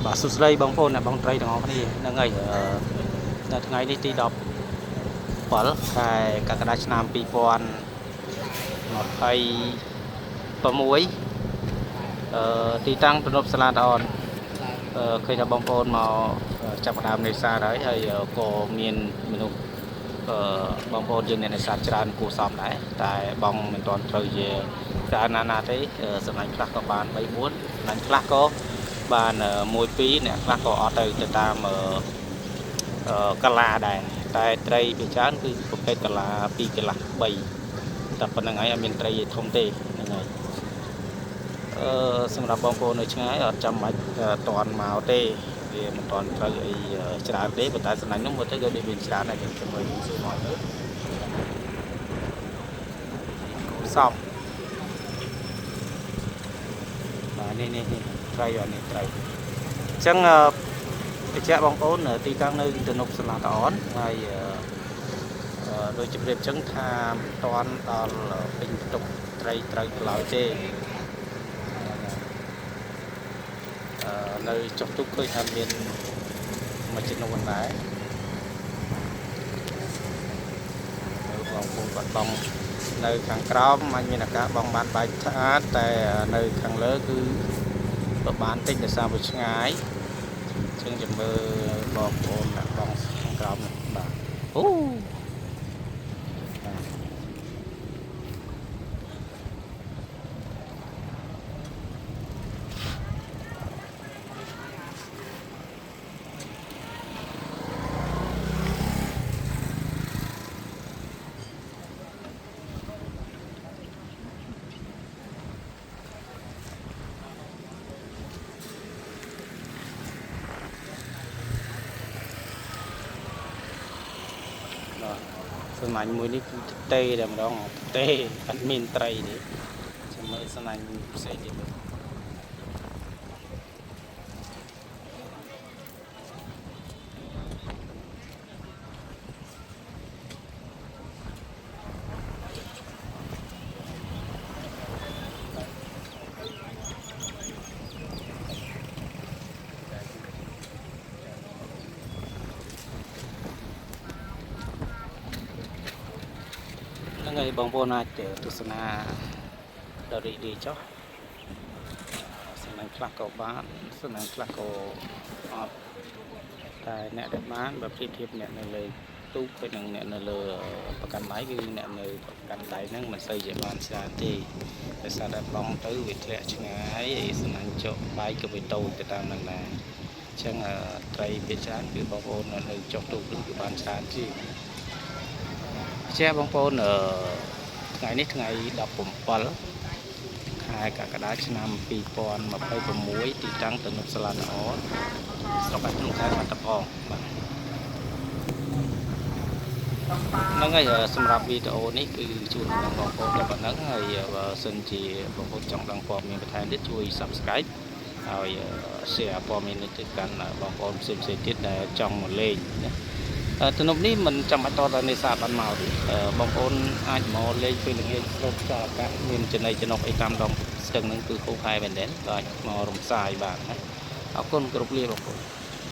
បាទសួស្តីបងប្អូនអ្នកបងត្រីទាំងអស់គ្នាហ្នឹងហើយអឺនៅថ្ងៃនេះទី17ខែកក្កដាឆ្នាំ2026អឺទីតាំងទំនប់សាលាតាអនអឺឃើញថាបងប្អូនមកចាប់ផ្ដើមនេសាទហើយហើយក៏មានមនុស្សអឺបងប្អូនយើងអ្នកនេសាទច្រើនគួរសមដែរតែបងមិនទាន់ត្រូវជាច្រើនណាស់ណាទេសម្លាញ់ខ្លះក៏បាន3 4សម្លាញ់ខ្លះក៏ បានមួយពីរអ្នកខ្លះក៏អត់ទៅទៅតាមកាឡាដែរតែត្រីភាគច្រើនគឺប្រភេទកាឡា2កន្លះ3តែប៉ុណ្្នឹងហើយអត់មានត្រីធំទេហ្នឹងហើយអឺសម្រាប់បងប្អូននៅឆ្ងាយអត់ចាំបាច់តន់មកទេវាមិនតន់ត្រូវអីច្រើនទេប៉ុន្តែសំណាញ់នោះមើលទៅក៏ដូចមានច្រើនដែរខ្ញុំមើលសួរមកទៅសំបាទនេះនេះនេះត្រីបាទនេះត្រីអញ្ចឹងបញ្ជាក់បងប្អូនទីតាំងនៅទំនប់សាលាតាអនហើយដូចជម្រាបអញ្ចឹងថាមិនតាន់ដល់ពេញបន្ទុកត្រីត្រូវឡើយទេនៅចុះទូកឃើញថាមានមួយចំនួនដែរនៅបងប្អូនគាត់បងនៅខាងក្រោមអាចមានឱកាសបងបានបែកស្អាតតែនៅខាងលើគឺប្របានតិចដោយសារវាឆ្ងាយអញ្ចឹងចាំមើលបងប្អូនអ្នកបងខាងក្រោមនេះបាទអូបាទសំណាញ់មួយនេះគឺទេតែម្ដងទេអត់មានត្រីទេចាំមើលសំណាញ់ផ្សេងទៀតមើលហ្នឹងហើយបងប្អូនអាចទស្សនាដល់រីករាយចុះសំណាញ់ខ្លះក៏បានសំណាញ់ខ្លះក៏អត់តែអ្នកដែលបានបើប្រៀបធៀបអ្នកនៅលើទូកហើយនិងអ្នកនៅលើប្រកាន់ដៃគឺអ្នកនៅប្រកាន់ដៃហ្នឹងមិនសូវជាបានច្រើនទេដោយសារតែបងទៅវាធ្លាក់ឆ្ងាយហើយសំណាញ់ចុះបែកក៏វាតូចទៅតាមនឹងដែរអញ្ចឹងត្រីភាគច្រើនគឺបងប្អូននៅចុះទូកគឺបានច្រើនជាង ចាបងប្អូនថ្ងៃនេះថ្ងៃ17ខែកក្កដាឆ្នាំ2026ទីតាំងទំនប់សាលាតាអនស្រុកឯក្នុងខេត្តបាត់ដំបងបាទហ្នឹងហើយសម្រាប់វីដេអូនេះគឺជូនដល់បងប្អូនតែប៉ុណ្្នឹងហើយបើសិនជាបងប្អូនចង់ដឹងព័ត៌មានបន្ថែមទៀតជួយ Subscribe ហើយ share ព័ត៌មាននេះទៅកាន់បងប្អូនផ្សេងៗទៀតដែលចង់មកលេងណាទំនប់នេះមិនចាំបាច់តតែនេសាទបានមកទេបងប្អូនអាចមកលេងពេលល្ងាចស្រូបខ្យល់អាកាសមានចំណីចំណុកអីតាមដងស្ទឹងហ្នឹងគឺហូរហែមែនទែនក៏អាចមករំសាយបានណាអរគុណគ្រប់លាបងប្អូន។